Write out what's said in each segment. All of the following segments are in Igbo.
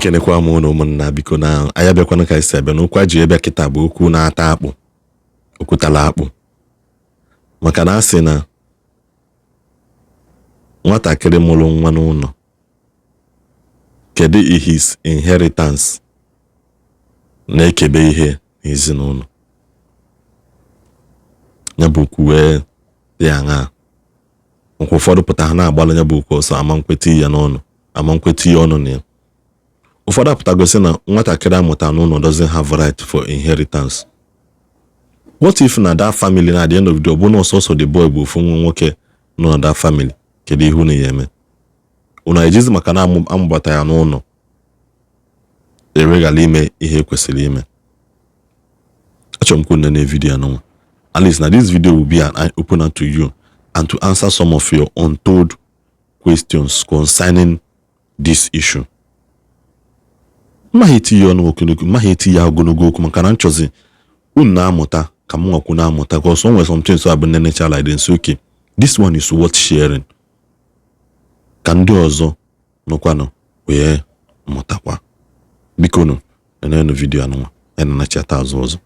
Ekenekwa m ụnụ, ụmụnna. Biko, na anyị abịakwana ka anyị si abịa n'okwu a ji ebe kịta bụ okwu na-ata akpụ, okwu tara akpụ, maka na a sị na nwatakịrị mụrụ nwa n'ụlọ, kedu his inheritance na-ekebe ihe n'ezinụlọ ya bụ okwu wee dị aṅaa. Nkwa ụfọdụ pụta, ha na-agbalụ ya bụ okwu ọsọ, ama nkweta ya n'ọnụ, ama nkweta ya ọnụ na ya. Ụfọdụ apụtagosi na nwatakịrị amụta n'ụlọ doesn't have right for inheritance. What if na that family, na at the end of the day, ọ bụ na ọsọsọ the boy bụ ofu nwa nwoke nọ na that family? Kedu ihe unu ya eme? Unu ejizi maka na amụbata ya n'ụlọ ereghala ime ihe ekwesịrị ime? Achọrọ m ka unu nene video anụnwa. At least na this video will be an eye opener to you and to answer some of your untold questions concerning this issue. Mmaghị eti ya ọnụ ogologo, mmaghị eti ya ogologo okwu, maka na nchọzi unu na-amụta ka m nwakwu na-amụta, because o nwere some things abụ nenecha like this, okay, this one is worth sharing ka ndị ọzọ nụkwanụ wee mụtakwa. Biko nụ, nenenu video anụnwa ya na nachata azụ ọzọ.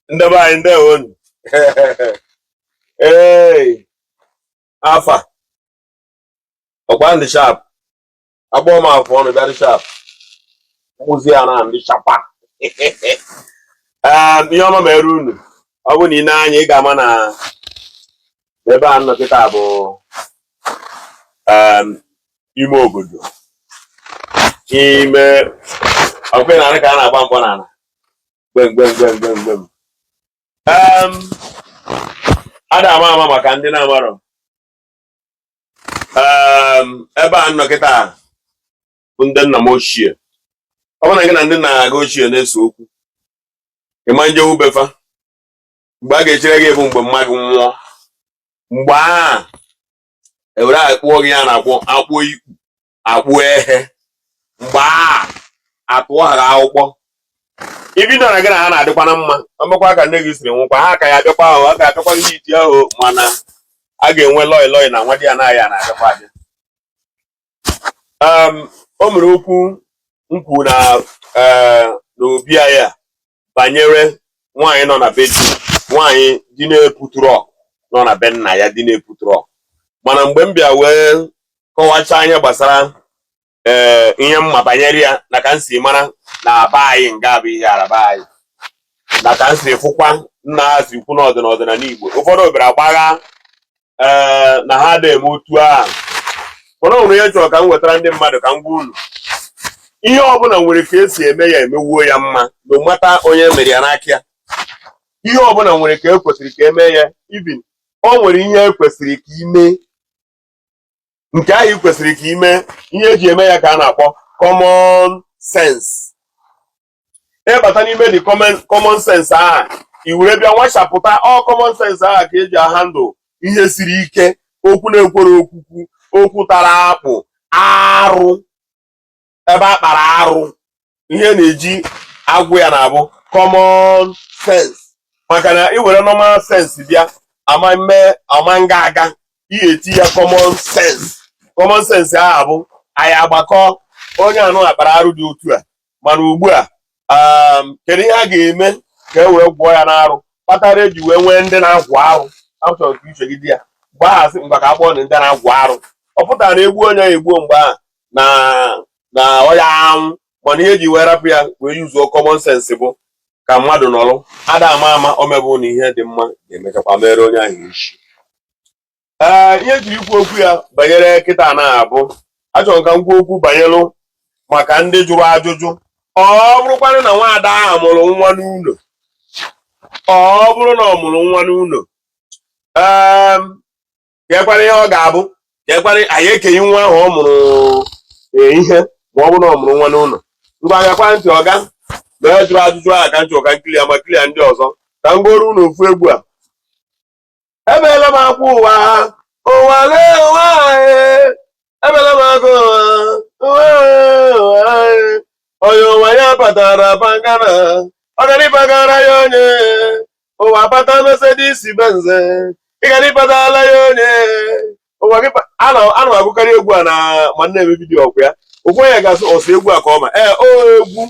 Ndị be anyị, ndewonu. Ee, afa ọkwa ndị sharp agbọọ m afọ ọnụ bịa dị sharp mkpụzi ya na ndị sharper. Ihe ọma mere unu. Ọ bụ na ị na-anya, ị ga-ama na ebe a nọ kịta bụ ime obodo, ime ọkwe na ka a na-agba mkpọ n'ala gbem gbem gbem gbem gbem. Ada ama ama maka ndị na-amarọ. Ebe a nọ kịta bụ ndị nna m ochie. Ọ bụrụ na gị na ndị nna gị ochie na-ese okwu, ịma nje ubefa mgbe a ga-echere gị bụ mgbe mmadụ nwụọ, mgbe a ewere akpụọ gị ya na-akpọ akpụọ ikpu, akpụọ ehe, mgbe a atụọ ha gị akwụkwọ ibi nọ na gị na ha na-adịkwa na mma. Ọ ka nne gị siri nwụkwa, ha ka ya abịakwa ahụ, a ga-abịakwa gị iti ahụ, mana a ga-enwe lọị lọị na nwa di ya na ya na-abịakwa abịa. O mere okwu m kwuru na n'obi anyị a banyere nwaanyị nọ na be di, nwaanyị di na-eputụrọ nọ na be nna ya, di na-eputụrọ. Mana mgbe m bịa wee kọwachaa ihe gbasara ihe mma banyere ya na ka m si mara na be anyị nga bụ ihe ara be anyị, na ka m si fụkwa nna ha si kwu n'ọdịnala Igbo, ụfọdụ bịara gbagha na ha ada eme otu ahụ. Mana ọ nwere ihe chọrọ ka m wetara ndị mmadụ, ka m gwa unu: ihe ọbụla nwere ka esi eme ya, emewuo ya mma, no mata onye mere ya n'aka ya. Ihe ọbụla nwere ka e kwesịrị ka emee ya. Even o nwere ihe ekwesịrị ka ime, nke ahụ ị kwesịrị ka ime, ihe eji eme ya ka a na-akpọ common sense. Ịbata n'ime the common sense ahụ, i were bịa nwachapụta ọ common sense ahụ ka eji ahandle ihe siri ike, okwu na-ekwere okwukwu, okwu tara akpụ, arụ ebe a kpara arụ, ihe na-eji agwụ ya na-abụ common sense. Maka na ị were normal sense bịa, ama mme ama nga aga ihe eti ya common sense. Common sense ahụ bụ anyị agbakọ onye anụ akpara arụ dị otu a, mana ugbu a, kedu ihe a ga-eme ka e wee gwụọ ya n'arụ kpatara eji wee nwee ndị na-agwụ arụ? Achọrọ ka uche gị dị ya. Mgbe ahụ asị mgbe ka akpọọ ndị na-agwụ arụ, ọ pụtara na egbuo onye egbuo mgbe ahụ na ọya anwụ. Mana ihe eji wee rapụ ya wee yuzuo common sense bụ ka mmadụ nọrọ ada ama ama o mebụ na ihe dị mma ga-emechakwa mere onye ahụ isi. Ee, ihe ejiri ikwu okwu ya banyere kịta na-abụ, achọrọ ka m kwuo okwu banyere maka ndị jụrụ ajụjụ. Ọ bụrụkwanụ na nwaada ahụ mụrụ nwa n'ụlọ, ọ bụrụ na ọ mụrụ nwa n'ụlọ, ee, kekwana ihe ọ ga-abụ? Kekwana anyị ekenye nwa ahụ ọ mụrụ ihe ma ọ bụrụ na ọ mụrụ nwa n'ụlọ? Ngwa, gakwa ntị. Ọga na onye jụrụ ajụjụ ahụ ka m chọrọ ka m clear, ma clear ndị ọzọ, ka m goro unu ofu egwu a. Ebeela m akwa ụwa, ụwa lee ụwa ee. Ebela m akwa ụwa, ụwa ụwa ee. Onye ụwa ya batara bangana, ọgarịbagara ya, onye ụwa bata Mercedes Benz, ịgarịbatala ya, onye Ụwa gị ana m agụkarị egwu a na ma na-eme video ọkwa ya. Ofu onye ga-asị ọsọ egwu a ka ọ ma. Ee, o egwu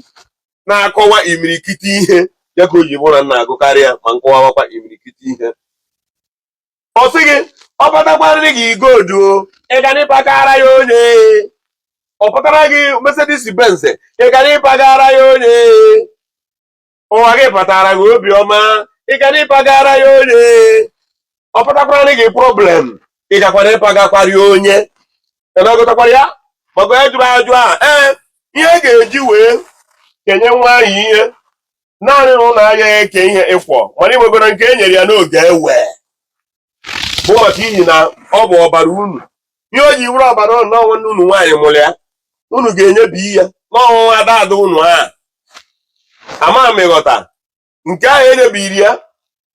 na-akọwa imirikiti ihe ya ka o ji bụrụ na m na-agụkarị ya ma nkọwawakwa imirikiti ihe. Ọ sị gị, ọ patakwarịrị gị gold o, ị ga n'ịpagara ya onye. Ọ pụtara gị Mercedes Benz, ị ga n'ịpagara ya onye. Ụwa gị patara gị obiọma, ị ga n'ịpagara ya onye. Ọ pụtakwara gị problem, ị gakwana ịpagakwara ya onye. Ị ya maka onye jụrụ ajụ a. Ee, ihe ga-eji wee kenye nwa ahụ ihe naanị na ụlọ ahịa eke ihe ịkwọ, mana ịnwegoro nke e nyere ya n'oge ewe bụ maka ihi na ọ bụ ọbara unu. Ihe o ji wụrụ ọbara unu, n'ọnwa nne unu nwaanyị mụrụ ya, unu ga-enyebi ya n'ọnwa ada ada unu a. Ama m ịghọta nke ahụ enyebiri ya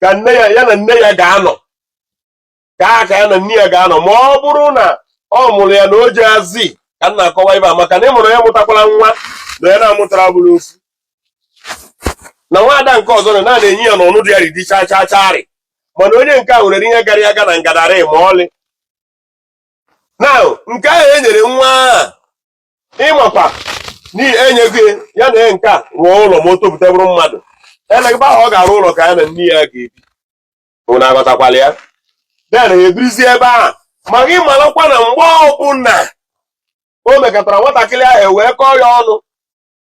ka nne ya, ya na nne ya ga-anọ, ka aka ya na nne ya ga-anọ, ma ọ bụrụ na ọ mụrụ ya na o ji azi ka m na-akọwa ibe a, maka na ị mụrụ ya mụtakwala nwa na ya na-amụtara bụrụ ofu na nwaada nke ọzọ na na-enye ya n'ọnụdụ ya ridi chaa chaa charị, mana onye nke a nwere ihe gara aga na ngadarị ma ọlị na nke ahụ e nyere nwa a. Ịmakwa n'ihi enyego ya na nke a rụọ ụlọ ma o topụta bụrụ mmadụ, eleghị ahụ ọ ga-arụ ụlọ ka ya na nne ya ga-ebi. Unu aghọtakwala ya? Then ha ebirizi ebe ahụ. Ma gị marakwa na mgbe ọbụla o mekọtara nwatakịrị ahụ wee kọọ ya ọnụ,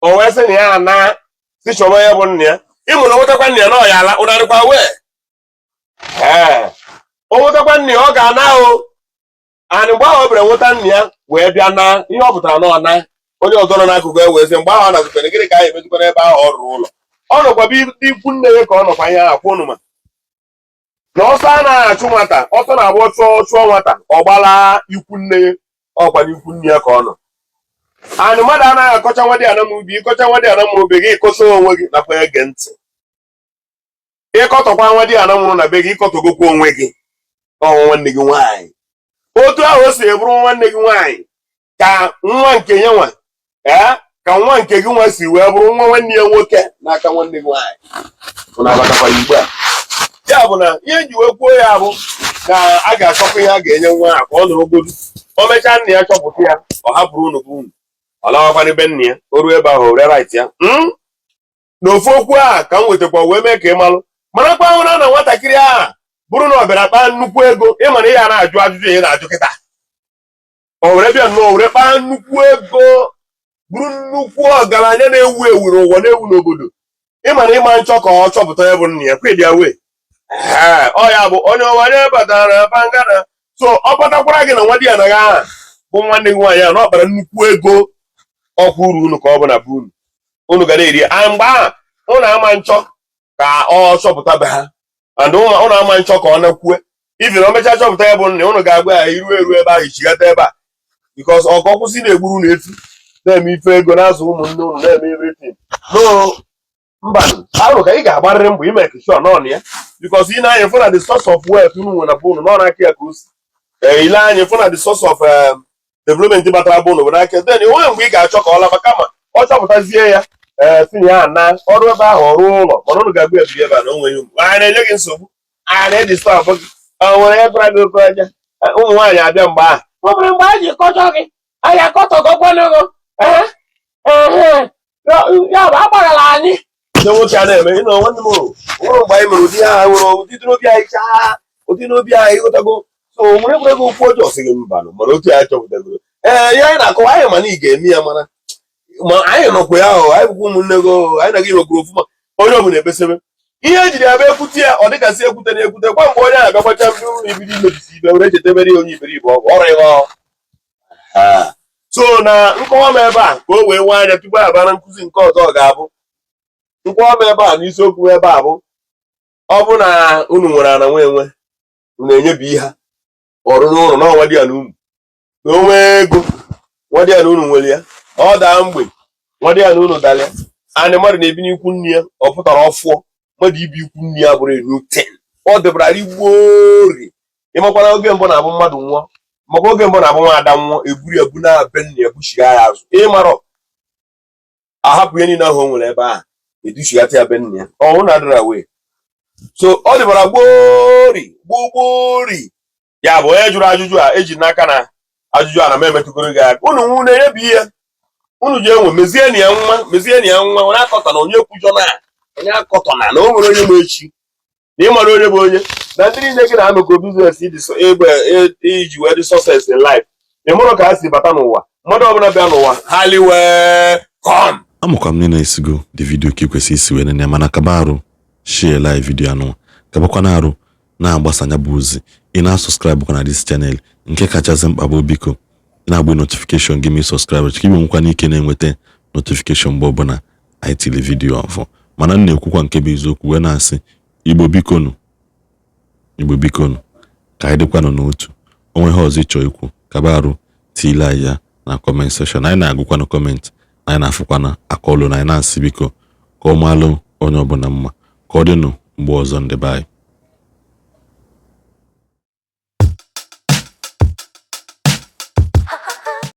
o wee sị na ya ana si chọba ya bụ nna ya, ịmụ na nwetakwa nna ya na ọya ala ụnarịkwa wee ee, o nwetakwa nna ya, ọ ga-ana o. And mgbe ahụ o bịara nweta nna ya wee bịa na ihe ọ pụtara na ọ na onye ọzọ nọ n'akụkụ e wee sị mgbe ahụ ọ na-azụtara gịnị ka anyị emezikwa n'ebe ahụ ọ rụrụ ụlọ, ọ nọkwa bụ ikwu nne ya ka ọ nọkwa ihe ahụ kwụ ma na ọsọ anaghị achụ nwata, ọsọ na-agba chụọ chụọ nwata, ọ gbala ikwu nne ya, ọkwa n'ikwu nne ya ka ọ nọ. And mmadụ anaghị akọcha nwa dị ana m ubi. Ịkọcha nwa dị ana m ubi gị, ịkọcha onwe gị. Nakwa ege ntị, ịkọtọkwa nwa dị ana mụrụ na be gị, ịkọtọgokwa onwe gị. Ọnwa nwanne gị nwaanyị, otu ahụ o si bụrụ nwanne gị nwaanyị ka nwa nke ya nwa, ee, ka nwa nke gị nwa si wee bụrụ nwa nwanne ya nwoke n'aka nwanne gị nwaanyị. Ụnụ aghọtakwa ya ugbu a? Ya bụ na ihe nji wee kwuo ya bụ na a ga-achọkwa ihe a ga-enye nwa ahụ ka ọ nọrọ godu. O mechaa, nna ya chọpụta ya, ọ hapụrụ unu bụ unu, ọ lawakwa n'ebe nna ya. O ruo ebe ahụ, o were right ya. Na ofu okwu a ka m wetakwa wee mee ka ị malụ, marakwa ahụ na nwatakịrị ahụ bụrụ na ọ bịara kpaa nnukwu ego, ịma na ị ya na-ajụ ajụjụ ị na-ajụ kịta. O were bịa nnọọ were kpaa nnukwu ego, bụrụ nnukwu ọgaranya na-ewu ewu n'ụwa, na-ewu n'obodo, ịma na ịma nchọ ka ọ chọpụta ya bụ nna ya kwedị ya wee. Ee, ọ ya bụ onye ọwanye batara bangana. So ọ kpatakwara gị na nwa di ya naghị aha bụ nwanne gị nwaanyị a na ọ kpara nnukwu ego, ọkwa uru unu ka ọ bụ na bụ unu, unu ga na-eri ya. Mgbe ahụ unu ama nchọ ka ọ chọpụta be ha, and unu ama nchọ ka ọ nakwue. Even o mechaa chọpụta ya bụ nna, unu ga-agwa ya iru eru ebe ahụ, ichighata ebe a, because ọkọ kwụsị na-egburu unu efi, na-eme ife ego, na-azụ ụmụnne unu, na-eme everything. No, mba, arụ ka ị ga-agbarịrị mbọ ime sure nọ na ya, because ị na-anya fụ na the source of wealth unu nwere na bụ unu nọ n'aka ya ka o si. Ee, ile anya fụ na the source of development batara bụ unu bụ n'aka. Then onwe mgbe ị ga-achọ ka ọ laba, kama ọ chọpụtazie ya, ee, si na ya na ọrụ ebe ahụ, ọrụ ụlọ, mana unu ga-agba ebiri ebe a na onweghị unu anyị na-enye gị nsogbu, anyị na-edisturb gị. Ọ nwere ya gwara gị oke ọja. Ụmụ nwaanyị abịa mgbe ahụ, ọ nwere mgbe anyị ji kọjọ gị, anyị akọtọgokwanụ gị. Ee, ya bụ agbaghala anyị. Ndị nwoke a na-eme ịnọ nwanne m o nwere mgbe anyị mere ụdị ha nwere ụdị dị n'obi anyị chaa ụdị n'obi anyị ịghọtago. So o nwere egwuregwu okwu ọjọọ sị gị mbanụ, mana otu ya chọpụtagoro. Ee, ihe anyị na-akọwa, anyị mana ị ga-eme ya, mana ma anyị nọkwa ya o, anyị bụkwa ụmụnne gị o, anyị na gị nwekwuru ofuma. Onye ọbụla ekpesebe ihe ejiri ya bụ ekwute ya, ọ dịgasị ekwute na ekwute kwa mgbe onye ahụ abịakwacha ndị ụlọ ibido imebisi ibe were chetebere ya onye iberibe ọ bụ ọrụ ịghọ. So na nkọwa m ebe a ka o wee nwee anya tupu aba na nkụzi nke ọzọ ga-abụ nkọwa m ebe a n'isiokwu ebe a bụ ọ bụ na unu nwere ana nwe enwe, unu enyebi ha ọrụ n'ụlọ n'ọnwa dị ya na unu na onwe ego nwa dị ya na unu nwere ya, ọ daa mgbe nwa dị ya na unu dara ya. Anị mmadụ na-ebi n'ikwu nne ya, ọ pụtara ọfụọ mmadụ ibi ikwu nne ya bụrụ enu ten ọ dịbara igbori. Ịmakwara oge mbụ na-abụ mmadụ nwụọ, maka oge mbụ na-abụ nwaada nwụọ, eburu ya bu na be nna ya, buchigha ya azụ, ịmarọ ahapụ ihe niile ahụ o nwere ebe ahụ, educhighata ya be nna ya, ọnwụ na adịra wee. So ọ dịbara gbori gboo gbori. Ya bụ, onye jụrụ ajụjụ a, eji n'aka na ajụjụ a na m emetụgoro gị aka. Unu nwu na-ebi ihe unu ji enwe, mezie na ya nwa, mezie na ya nwa. Onye akọtọ na onye ekwujọ na onye akọtọ na o nwere onye ma echi, na ịmara onye bụ onye na ndị niile gị na-amekọ business egbe iji wee dị success in life. Ị mụrụ ka ha si bata n'ụwa. Mmadụ ọbụla bịa n'ụwa, highly welcome. Amụkwa m na esigo the video ka ị kwesịrị isi wee nene, mana kaba arụ share live video anụ, kabakwana arụ na-agbasa ya bụ ozi. Ị na-asubscribe kwa na this channel. Nke kachasị mkpa bụ, biko, ị na-agba notification gị ma ị subscribe, ka iwe nwekwana ike na-enweta notification mgbe ọbụla anyị tiri video ọfọ. Mana m na-ekwukwa nke bụ eziokwu wee na-asị, Igbo bikonu, Igbo bikonu, ka anyị dịkwanụ n'otu. Onwe ha ọzọ ịchọ ikwu, kaba arụ tiile anyị ya na comment section. Anyị na-agụkwanụ comment, anyị na-afụkwana akọlụ na anyị na-asị, biko, ka ọ maalụ onye ọbụla mma. Ka ọ dịnụ mgbe ọzọ, ndị be anyị.